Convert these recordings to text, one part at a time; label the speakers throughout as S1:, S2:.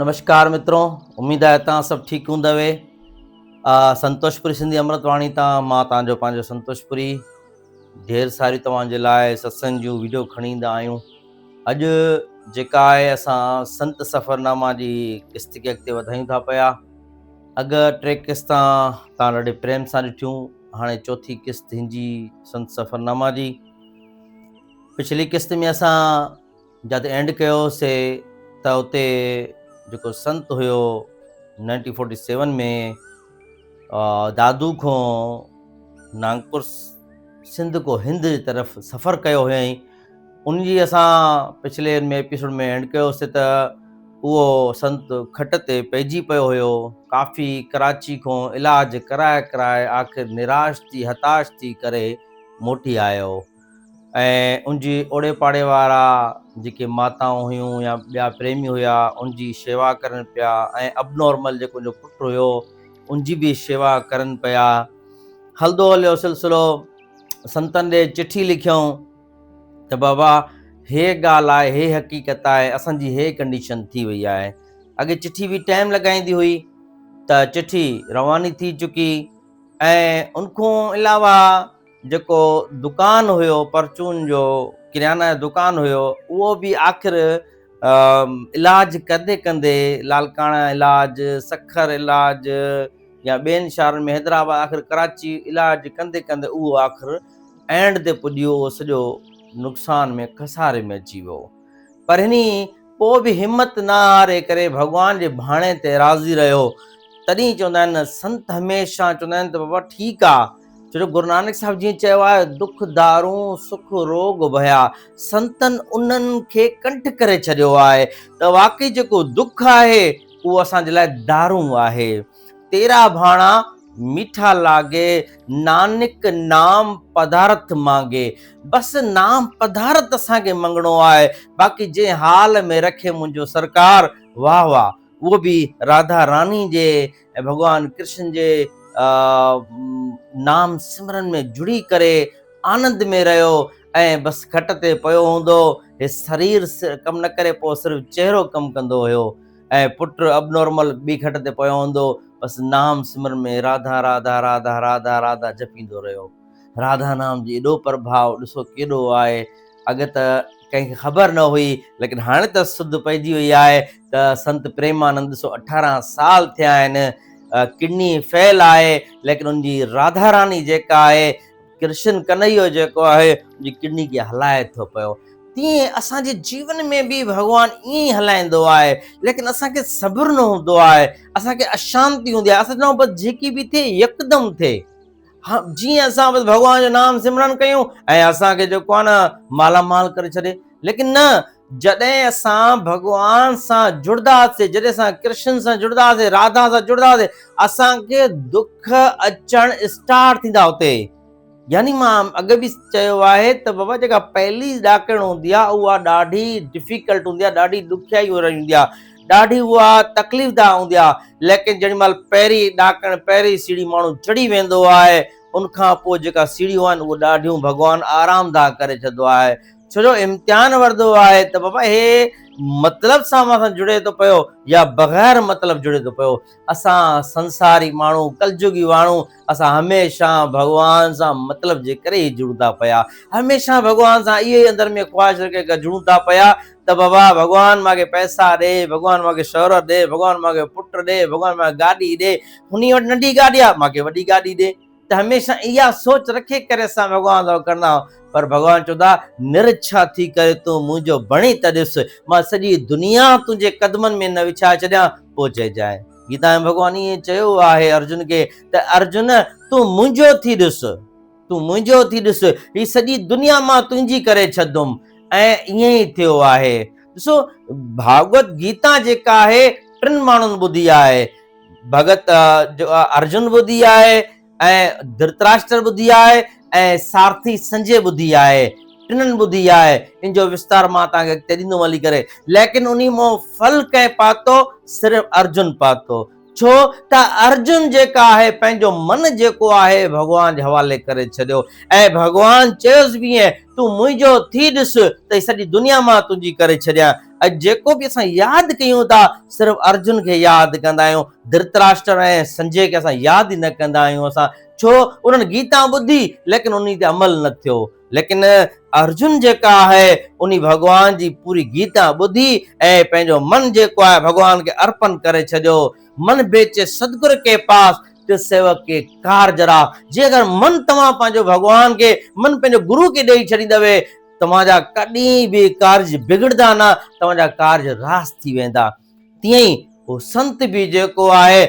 S1: نمشڪار مترو اميد آهي توهان سڀ ٺيڪ هوندوي سنتوش پوري سنڌي امرت واڻي تان مان توهان جو پنهنجو سنتوش پوري ڍير ساري توهان جي لاء ستسنگ جون ويڊيو کڻي ايندا آهيون اڄ جيڪا آهي اسان سنت سفرناما جي قسط کي اڳتي وڌايون ٿا پيا اڳ ٽي قسطان توهان ڏاڍي پريم سان ڏٺيون هاڻي چوٿي قسط هن جي سنت سفرناما جي پڇلي قسط ۾ اسان جاتي اينڊ ڪيو سي ته اتي جيڪو سنت هيو نائنٽين فورٽي سيون ۾ دادو کان ناگپور سنڌ کو هند جي طرف سفر ڪيو هيائين ان جي اسان پڇلي ۾ ايپيسوڊ ۾ اينڊ ڪيو سي ته اهو سنت کٽ تي پئجي پيو هيو ڪافي ڪراچي کان علاج ڪرائي ڪرائي آخر نراش ٿي هتاش ٿي ڪري موٽي آيو ۽ ان جي اوڙي پاڙي وارا جيڪي ماتائون هيون يا ٻيا پريمي هيا ان جي شيوا ڪرن پيا ۽ ابنارمل جيڪو ان جو پٽ هيو ان جي به شيوا ڪرن پيا. هلندو هليو سلسلو سنتن ڏي چٺي لکيائون ته بابا هي ڳالهه آهي هي حقيقت آهي اسان جي هي ڪنڊيشن ٿي وئي آهي. اڳي چٺي به ٽائيم لڳائيندي هئي ته چٺي رواني ٿي چڪي ۽ ان کان علاوه جيڪو دڪان هيو پرچون جو ڪريانه جو دڪان هيو اهو به آخر علاج ڪندي ڪندي لاڙڪاڻا علاج سکر علاج يا ٻين شهرن ۾ حيدرآباد آخر ڪراچي علاج ڪندي ڪندي اهو آخر اينڊ تي پڄي ويو اهو سڄو نقصان ۾ خساري ۾ اچي ويو پر هني پوء به همت نه هاري ڪري ڀڳوان جي ڀاڻي تي راضي رهيو. تڏهن چوندا آهن نه سنت هميشه چوندا آهن ته بابا ٺيڪ آ ڇو جو گرو نانڪ صاحب جيئن چيو آهي دک دارون سک روڳ ڀيا سنتن انهن کي ڪنٺ ڪري ڇڏيو آهي ته واقعي جيڪو دک آهي اهو اسان جي لاء دارون آهي. تيرا ڀاڻا ميٺا لاڳي، نانڪ نام پڌارٿ مانگي. بس نام پڌارٿ اسان کي مڱڻو آهي، باقي جنهن حال ۾ رکي منهنجو سرڪار، واهه واهه. اهو به راڌا راني جي ۽ ڀڳوان ڪرشن جي نام سمرن ۾ جڙي ڪري آنند ۾ رهيو ۽ بس کٽ تي پيو هوندو، هي سرير ڪم نه ڪري پوء صرف چهرو ڪم ڪندو هيو. ۽ پٽ ابنارمل ٻي کٽ تي پيو هوندو، بس نام سمرن ۾ راڌا راڌا راڌا راڌا راڌا جپيندو رهيو. راڌا نام جي ايڏو پرڀاء ڏسو ڪيڏو آهي. اڳ ته ڪنهن کي خبر نه هئي، ليڪن هاڻي ته سڌ پئجي وئي آهي ته سنت پريمانند ڏسو 18 سال ٿيا آهن، ڪڊني فيل آهي، ليڪن ان جي راڌا راني جيڪا آهي، ڪرشن ڪنهيو جيڪو آهي، ان جي ڪڊني کي هلائي ٿو پيو. تيئن اسان جي جيون ۾ به ڀڳوان ائين ئي هلائيندو آهي، ليڪن اسان کي صبر نه هوندو آهي، اسان کي اشانتي هوندي آهي، اسان چوندا آهيون بس جيڪي به ٿئي يڪدم ٿئي. جيئن اسان بس ڀڳوان جو نام سمرن ڪيون ۽ اسان کي جيڪو آهي نه مالا مال ڪري ڇڏي، ليڪن نه، جڏهن اسان ڀڳوان سان جڙنداسي، جڏهن اسان ڪرشن سان جڙنداسي، راڌا سان جڙنداسي، اسان کي دک اچڻ اسٽارٽ ٿيندا اتي. يعني مان اڳ به چيو آهي ته بابا جيڪا پهلي ڏاڪڻ هوندي آهي اها ڏاڍي ڊفيڪلٽ هوندي آهي، ڏاڍي ڏکيائي واري هوندي آهي، ڏاڍي اها تڪليف ده هوندي آهي، ليڪن جيڏي مهل پهرين ڏاڪڻ پهرين سيڙهي ماڻهو چڙهي ويندو آهي ان کان پوء جيڪا سيڙهيون آهن اهي ڏاڍيون ڀڳوان آرام ده ڪري ڇڏندو آهي، ڇو جو امتحان وٺندو آهي ته بابا هي مطلب سان مان سان جڙي ٿو پيو يا بغير مطلب جڙي ٿو پيو. اسان سنساري ماڻهو، ڪلجڳي واڻو، اسان هميشه ڀڳوان سان مطلب جي ڪري ئي جڙون ٿا پيا. هميشه ڀڳوان سان اهو ئي اندر ۾ خواهش رکي ڪري جڙون ٿا پيا ته بابا ڀڳوان مان کي پئسا ڏي، ڀڳوان مان کي شهرت ڏي، ڀڳوان مان کي پٽ ڏي، ڀڳوان مان کي گاڏي ڏي، هني وٽ ننڍي گاڏي آ، مان کي وڏي گاڏي ڏي. ته هميشه اها سوچ رکي ڪري اسان ڀڳوان سان ڪرندا آهيون پر ڀڳوان چوندا نرڇا ٿي ڪري تون منهنجو بڻي ته ڏس مان سڄي دنيا تنهنجي قدمن ۾ نه وڇائي ڇڏيان پوء چئجانء. گيتا ۾ ڀڳوان ائين چيو آهي ارجن کي ته ارجن تون منهنجو ٿي ڏس تون منهنجو ٿي ڏس هي سڄي دنيا مان تنهنجي ڪري ڇڏندم ۽ ائين ئي ٿيو آهي. ڏسو ڀاڳوت گيتا جيڪا آهي ٽن ماڻهن ٻڌي آهي ڀڳت ارجن ٻڌي آهي ۽ ڌرتراشٽر ٻڌي آهي ۽ سارٿي سنجي ٻڌي آهي ٽنن ٻڌي آهي ان جو وستار مان توهان کي اڳتي ڏيندم هلي ڪري ليڪن انهي مان ڦل ڪنهن پاتو صرف ارجن پاتو ڇو ته ارجن جيڪا آهي پنهنجو من جيڪو آهي ڀڳوان جي حوالي ڪري ڇڏيو ۽ ڀڳوان چيس به ائين تون منهنجو ٿي ڏس ته هي سڄي دنيا مان تنهنجي ڪري ڇڏيان. اڄ جيڪو به اسان ياد ڪيون ٿا صرف ارجن کي ياد ڪندا آهيون، ڌرتراشٽر ۽ سنجي کي اسان ياد ئي نه ڪندا آهيون. اسان ڇو انهن گيتا ٻڌي ليڪن انهي تي عمل نه ٿيو. ليڪن ارجن جيڪا آهي انهي ڀڳوان جي پوري گيتا ٻڌي ۽ پنهنجو من جيڪو آهي ڀڳوان کي ارپن ڪري ڇڏيو. من بيچي ستگر ڪي پاس تس سيوڪ ڪي ڪارج راھ. جي اگر من توهان پنهنجو ڀڳوان کي من پنهنجو گرو کي ڏيئي ڇڏيندوي توهان جا ڪڏهن به ڪارج بگڙدا نه توهان جا ڪارج راس ٿي ويندا. تيئن ئي هو سنت به جيڪو آهي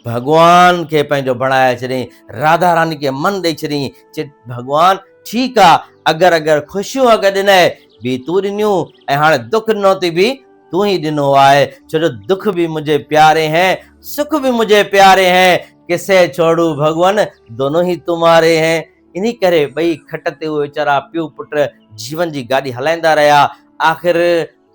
S1: ڀڳوان کي پنهنجو بڻائي ڇڏيائين، راڌا راني کي من ڏئي ڇڏيائين، چي ڀڳوان ٺيڪ آ اگر اگر خوشيون اگر ڏنئي به تون ڏنيون ۽ هاڻي دک ڏنو ٿي به تون ئي ڏنو آهي، ڇو جو دک به منهنجي پياري هين سک به منهنجي پياري هين، ڪسي ڇوڙو ڀڳون دونو هي تمهاري هين. انهي ڪري ٻئي کٽ تي اهي ويچارا پيء پٽ جيون جي گاڏي هلائيندا رهيا. آخر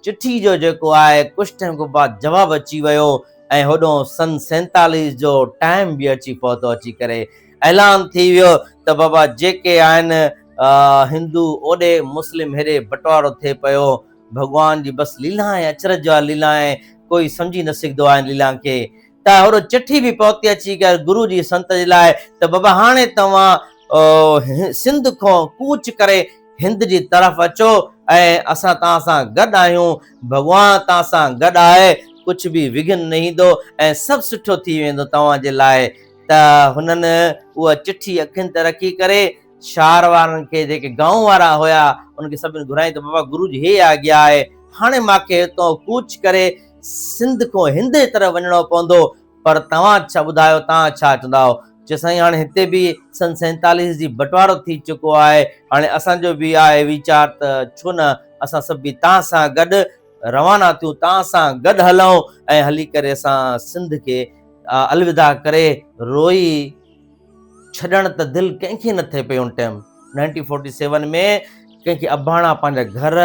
S1: چٺي جو جيڪو آهي ڪجهه ٽائيم کان بعد جواب اچي ويو ۽ هوڏهون سن 47 جو ٽائيم به اچي پهتو اچي ڪري اعلان ٿي ويو ته بابا جيڪي آهن هندو اوڏي مسلم هيڏي بٽوارو ٿئي پيو ڀڳوان جي بس ليلا ۽ اچرج جا ليلا ۽ ڪوئي سمجهي نه سگهندو آهي ليلا کي ته هوڏو چٺي به پهتي اچي ڪري گرو جي سنت جي لاء ته بابا هاڻي توهان سنڌ کان ڪوچ ڪري هند جي طرف اچو ۽ اسان توهان سان گڏ آهيون، ڀڳوان توهان سان گڏ آهي، ڪجهه به وگهن نه ايندو ۽ سڀ سٺو ٿي ويندو توهان جي لاء. ته هنن اها چٺي اکين تي رکي ڪري شهر وارن کي جيڪي گائون وارا هيا انهن کي سڀني گهرايائين ته بابا گرو جي هي آگيا آهي، هاڻي مان کي هتان ڪوچ ڪري سنڌ کان هند جي طرف وڃڻو پوندو، پر توهان ڇا ٻڌايو، توهان ڇا چوندائو؟ چيو سائين هاڻي هتي به سن 47 جي بٽوارو ٿي چڪو آهي، هاڻي اسان جو به آهي ويچار ته ڇو نه اسان سڀ به توهان سان گڏ روانا ٿيون، توهان سان گڏ هلون ۽ هلي ڪري اسان سنڌ کي الوداع ڪري روئي ڇڏڻ ته دل ڪنهن کي نه ٿئي پئي ان ٽائيم 1947 ۾ ڪنهن کي اباڻا پنهنجا گهر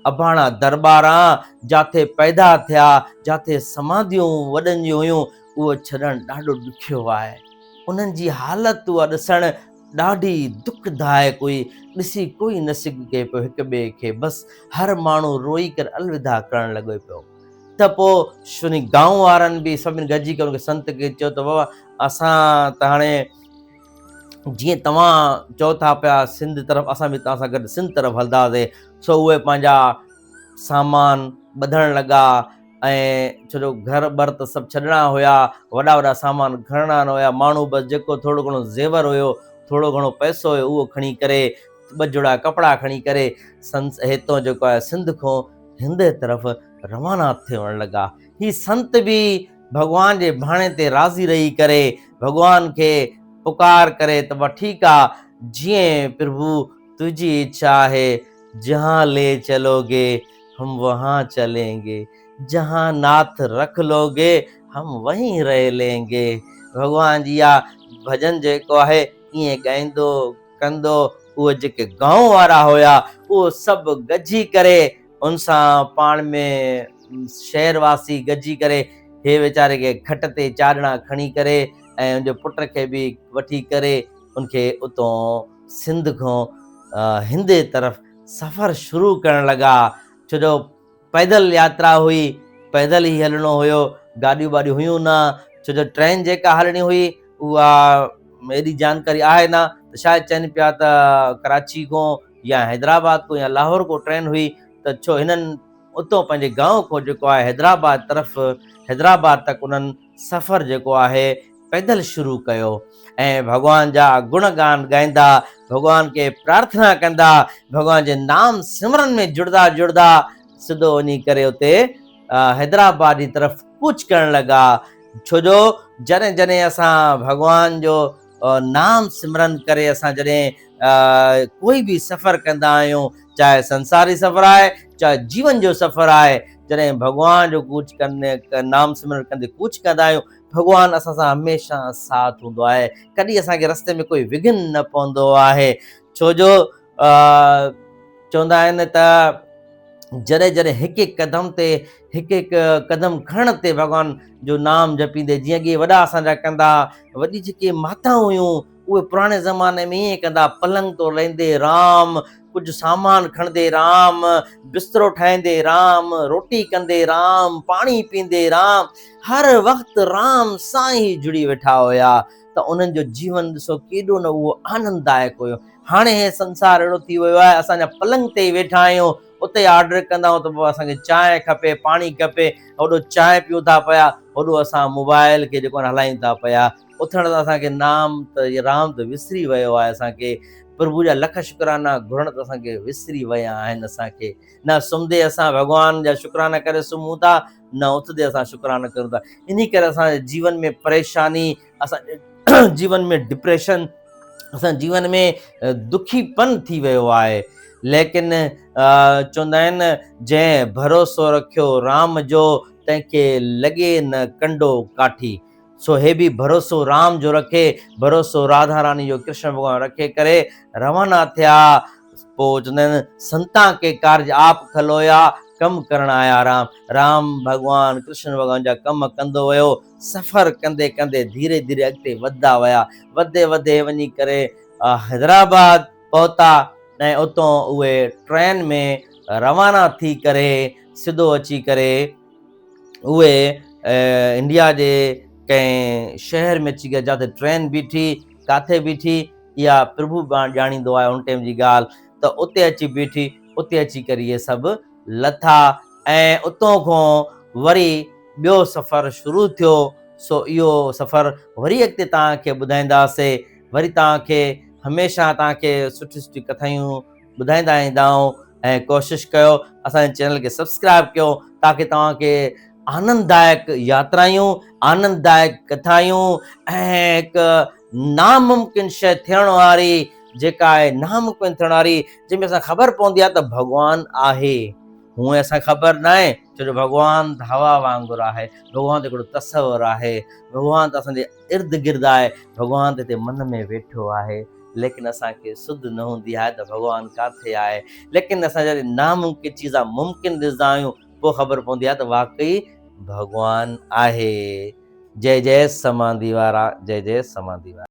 S1: اباڻا درٻاران جاٿي پيدا ٿيا جاٿي سماڌيون وڏن جون هيون اهو ڇڏڻ ڏاڍو ڏکيو آهي انهن جي حالت اها ڏسڻ ڏاڍي دکدائڪ هئي ڏسي ڪوئي نه سگهي پيو هڪ ٻئي کي بس هر ماڻهو روئي ڪري الوداع ڪرڻ لڳو پيو ته پوء شني گائون وارن به سڀني گڏجي ڪري ان کي سنت کي چيو ته بابا اسان ته هاڻي جيئن توهان چئو ٿا پيا سنڌ طرف اسان به توهان سان گڏ سنڌ طرف هلنداسي سو اهي پنهنجا سامان ٻڌڻ لڳا ۽ ڇو جو گهر ٻر ته سڀ ڇڏڻا هيا وڏا وڏا سامان کڻڻا نه هيا ماڻهو بس جيڪو ٿورو گهڻو زيور هيو ٿورو گهڻو پئسو هيو اهو کڻي ڪري ٻه جوڙا ڪپڙا کڻي ڪري سنس هتو جيڪو آهي سنڌ کان هند طرف روانا ٿيڻ لڳا. هي سنت به ڀڳوان جي ڀاڻي تي راضي رهي ڪري ڀڳوان کي پڪار ڪري ته بابا ٺيڪ آ جيئن پرڀو تنهنجي اڇا آهي جهان لي چلوگي هم وهان چلين گي جهان ناٿ رک لوگي هم وهين رهي لين گي ڀڳوان جي اها ڀڄن جيڪو آهي ائين ڳائيندو ڪندو اهي جيڪي گائون وارا هيا اهو سڀ گڏجي ڪري ان سان پاڻ ۾ شهر واسي گڏجي ڪري هي ويچاري کي کٽ تي چاڏڻا کڻي ڪري ۽ ان جي پٽ کي به وٺي ڪري ان کي اتون سنڌ کان هند جي طرف سفر شروع ڪرڻ لڳا ڇو جو پيدل ياترا هئي پيدل ئي هلڻو هيو گاڏيون ٻاڏيون هيون نه ڇو جو ٽرين جيڪا هلڻي هئي اها ايڏي جانڪاري آهي نه ته شايد چون پيا ته ڪراچي کان يا حيدرآباد کان يا لاهور کان ٽرين هئي ته ڇو هنن اتو پنهنجي گائون کان جيڪو آهي حيدرآباد طرف حيدرآباد تڪ انهن سفر جيڪو آهي پيدل شروع ڪيو ۽ ڀڳوان جا گڻ گان ڳائيندا ڀڳوان کي پرارٿنا ڪندا ڀڳوان جي نام سمرن ۾ جڙدا جڙدا سڌو وڃي ڪري اتي حيدرآباد جي طرف ڪوچ ڪرڻ لڳا ڇو جو جڏهن جڏهن اسان ڀڳوان جو نام سمرن ڪري اسان جڏهن ڪوئي به سفر ڪندا آهيون چاهي سنساري سفر آهي چاهي جيون جو سفر آهي جڏهن ڀڳوان جو ڪوچ ڪندي نام سمرن ڪندي ڪوچ ڪندا آهيون ڀڳوان اسان سان هميشه ساٿ هوندو آهي ڪڏهن اسان کي رستي ۾ ڪوئي وگهن نه پوندو آهي ڇو جو چوندا آهن ته جڏهن جڏهن هڪ هڪ قدم تي هڪ هڪ قدم کڻڻ تي ڀڳوان جو نام جپيندي جيئن اڳي وڏا اسان جا ڪندا وڏي جيڪي ماتائون هيون اهي پراڻي زماني ۾ ائين ڪندا، پلنگ تو لهندي رام، ڪجهه سامان کڻندي رام، بسترو ٺاهيندي رام، روٽي ڪندي رام، پاڻي پيندي رام، هر وقت رام سان ئي جڙي ويٺا هيا ته انهن جو جيون ڏسو ڪيڏو نه اهو آننددائڪ هيو. هاڻي هي سنسار اهڙو ٿي ويو آهي اسان جا پلنگ تي ئي ويٺا آهيون اتي ئي آرڊر ڪندا آهيون ته بابا اسان کي چانهه کپي پاڻي کپي هوڏو چانهه پيون ٿا پيا هوڏو اسان موبائل کي جيڪو آهي هلايون ٿا پيا اٿڻ ته اسان کي نام ته رام ته وسري ويو آهي اسان کي پرڀو جا لک شڪرانا گهرڻ ته اسان کي وسري ويا آهن اسان کي نه سمهندي اسان ڀڳوان جا شڪرانا ڪري سمهون ٿا نه اٿندي اسان شڪرانا ڪريون ٿا انهي ڪري اسان جي جيون ۾ پريشاني اسان جي جيون ۾ ڊپريشن اسان جيون ۾ دکي پن ٿي ويو آهي ليڪن چوندا آهن جنهن ڀروسو رکيو رام جو تنهن کي لڳي نه ڪنڊو ڪاٺي سو هي به ڀروسو رام جو رکي ڀروسو راڌا راني جو ڪرشن ڀڳوان رکي ڪري روانا ٿيا پوء چوندا آهن سنتان ڪي ڪارج آپ کلويا ڪم ڪرڻ آيا رام رام ڀڳوان ڪرشن ڀڳوان جا ڪم ڪندو ويو سفر ڪندي ڪندي ڌيري ڌيري اڳتي وڌدا ويا. وڌدي وڌدي وڃي ڪري حيدرآباد پهتا ۽ اتون اهي ٽرين ۾ روانا ٿي ڪري سڌو اچي ڪري اهي انڊيا جي ڪنهن شهر ۾ اچي گيا جاتي ٽرين بيٺي ڪاٿي بيٺي اها پرڀو ڄاڻيندو آهي ان ٽيم جي ڳالهه ته اتي اچي بيٺي اتي اچي ڪري اهي سڀ لٿا ۽ اتون کان وري ٻيو سفر شروع ٿيو سو اهو سفر وري اڳتي توهان کي ٻڌائينداسي وري توهان کي هميشه توهان کي سٺي سٺي ڪٿايون ٻڌائيندا ايندا آهيون ۽ ڪوشش ڪيو اسان جي چينل کي سبسڪرائب ڪيو تاڪي توهان کي آننددائڪ ياترائيون آننددائڪ ڪٿايون ۽ هڪ ناممڪن شيء ٿيڻ واري جيڪا آهي ناممڪن ٿيڻ واري جنهن ۾ اسان خبر پوندي آهي ته ڀڳوان آهي هونئن اسان کي خبر ناهي ڇو جو ڀڳوان ته هوا وانگر آهي، ڀڳوان ته هڪڙو تصور آهي، ڀڳوان ته اسان جي ارد گرد آهي، ڀڳوان ته هتي من ۾ ويٺو آهي، ليڪن اسان کي سڌ نه هوندي آهي ته ڀڳوان ڪاٿي آهي، ليڪن اسان جڏهن ناممڪن چيزان ممڪن ڏسندا آهيون پوء خبر پوندي آهي ته واقعي ڀڳوان آهي. جئي جئي سماندي وارا جئي جئي سماندي وارا.